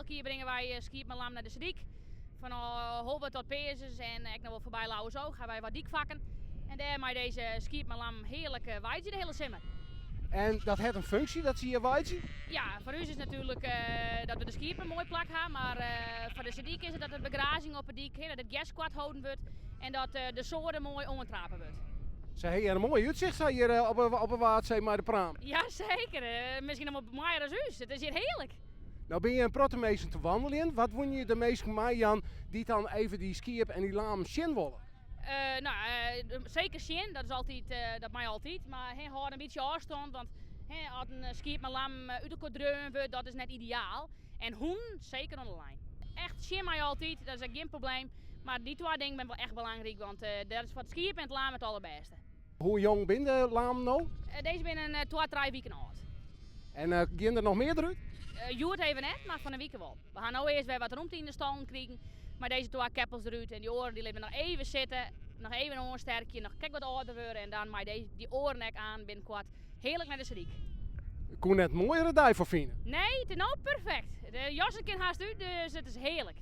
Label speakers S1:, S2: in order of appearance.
S1: Elk jier bringe wy skiep mei lam nei de Sedyk. Fan Holwert tot Peazens en ek noch wol foarby Lauwersoog ha wy wat dykfakken. En dêr mei dizze skiep mei lam hearlik weidzje de hiele simmer.
S2: En dat hat in funksje dat se hjir weidzje?
S1: Ja, foar ús is natuerlik dat we de skiep in moai plak ha, mar foar de Sedyk is it dat de begrazing op 'e dyk, dat it gers koart holden wurdt en dat de soade moai oantrape wurdt.
S2: Se ha hjir in moai útsicht sa hjir op 'e Waadsee mei de praam.
S1: Ja seker, miskien noch wol moaier as ús. It is hjir hearlik.
S2: No binne hjir in protte minsken te wandeljen. Wat woene je de minsken meijaan dy't dan even dy skiep en dy lamen sjen wolle?
S1: No, seker sjen, dat is altyd, dat mei altyd. Mar he, hâld in bytsje ôfstân, want he, as in skiep mei lam út elkoar dreaun wurdt, dat is net ideaal. En hûnen, seker oan de lijn. Echt sjen mei altyd, dat is ek gjin probleem. Mar dy twa dingen binne wol echt belangryk, want dat is foar it skiep en it lam it allerbêste.
S2: Hoe jong binne de lamen no?
S1: Dizze binne twa, trije wiken âld.
S2: En gean der noch mear derút?
S1: Hjoed even net, mar fan 'e wike wol. We ha no earst wer wat romte yn de stallen krigen mei dizze twa keppels derút en dy oaren dy litte we noch even sitte, noch even oansterkje, noch krekt wat âlder wurde en dan mei dy oaren ek aan binnenkoart hearlik nei de Sedyk.
S2: Ik koe net in moaiere dei foar fine.
S1: Nee, it is no perfekt. De jassen kin hast út, dus it is hearlik.